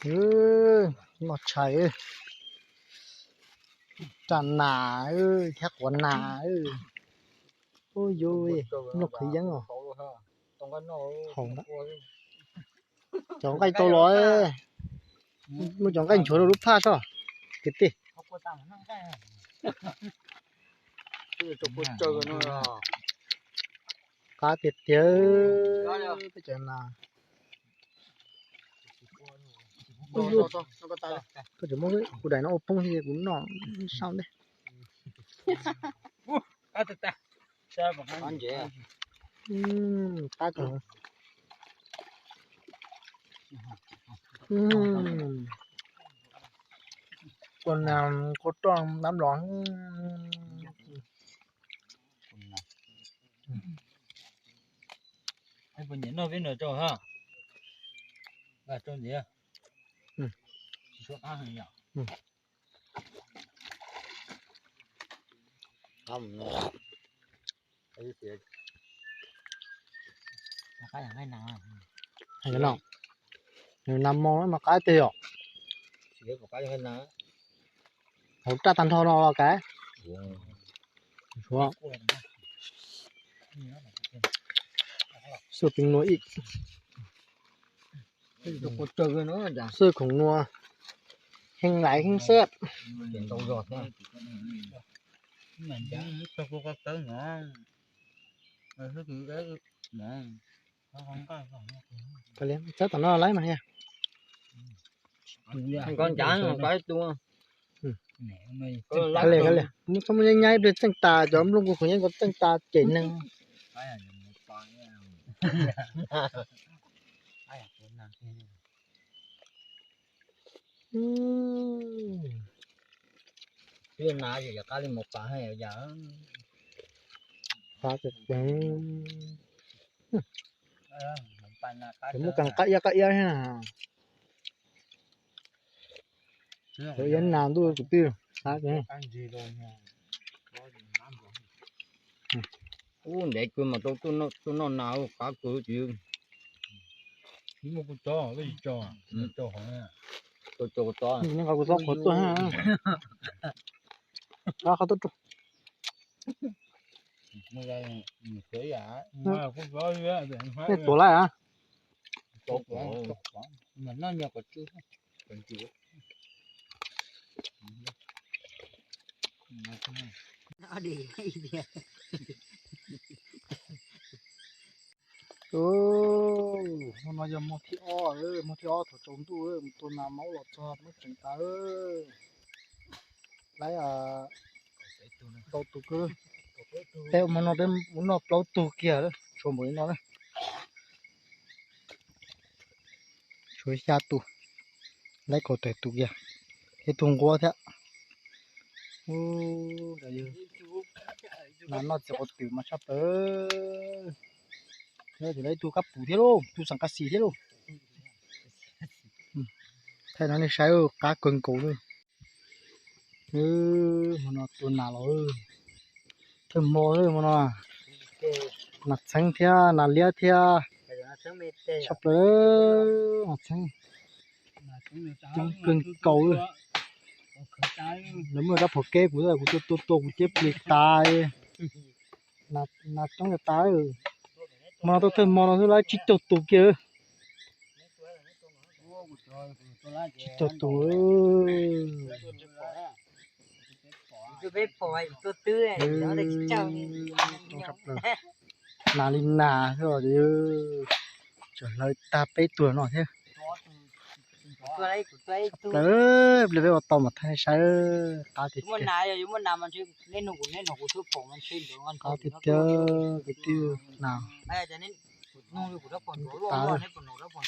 Noj tshais, raj nas thiab quav nas. Ub yuv, nplooj qhwv yeeb os. Haum ntag. Cov nqaij tau los, muab cov nqaij nchuav rau lub phaj soj. Kwv tij. Qab tiag tiag. Peb cov nas. Koj tseem muab kuv daim no ua poob xwb kuv noj saum ntej. Qab kawg. Kua nas kua roj dab los. Puas nyiam noj peb nws rau ha? Rau ntxiv, tsis suav qab heev yom. Nws nas mos mas qab tiag yom. Hauv raj tag nrho no los kav. Xwb peev nua ib, xwb khoom nua, heev laiv heev xwb. Txawb tom no lawm mas yog. Koj ncav nqaij tus. Muab txhob muab nyaib nyaib ib pliag txeej tas, cov nplooj kua khuv nyaib ko txeej tas cem neeg. Qab li mus pas yam. Muab kas qab iab qab iab thiab. Iab nas ntuj kwv tij. Ub, ntev kawg mas tau tuaj noj nas qab kawg tsis. Muaj kuv tso, kuv tso qhov tuaj. Nej tuav lawm a? Hmo no yog hmo thib ob, hmo thib ob thaum tsaus ntuj mus tua nas maub los txog muab tseev tas. Laib plaub tug kawg. Peb hmo no peb mus noj plaub tug kiag, tshuav npaum li no na. Tshuav xya tus, laib kaum tawm tus kiag, ib tug nquab thiab. Nas noj txiv quav twm mas tshaj plaws. Nyob tim lawv ib tug kab pum thiab lauj, tus xeem qab xis thiab lauj. Thaij no nej saib qab kawg nkaus li. Hmo no tua nas los thawj hmo hmo no. Nas txheeb thiab nas liab thiab. Tshaj plaws nas txheeb. Coob kawg nkaus li. Lawv muaj rab phom keb kuv, kuv tua tua tua kuv ciab plis tas. Nas coob tas. Hmo no tuaj thawj hmo no xwb laib tsib caug tus kiag. Tsib caug tus. Nas li nas xwb os, tseem hlawv tag peb tug no thiab. Tshaj plaws, pliag peb ua tau mas thaij saib qab tiag tiag. Qab tiag tiag kwv tij, nas tas.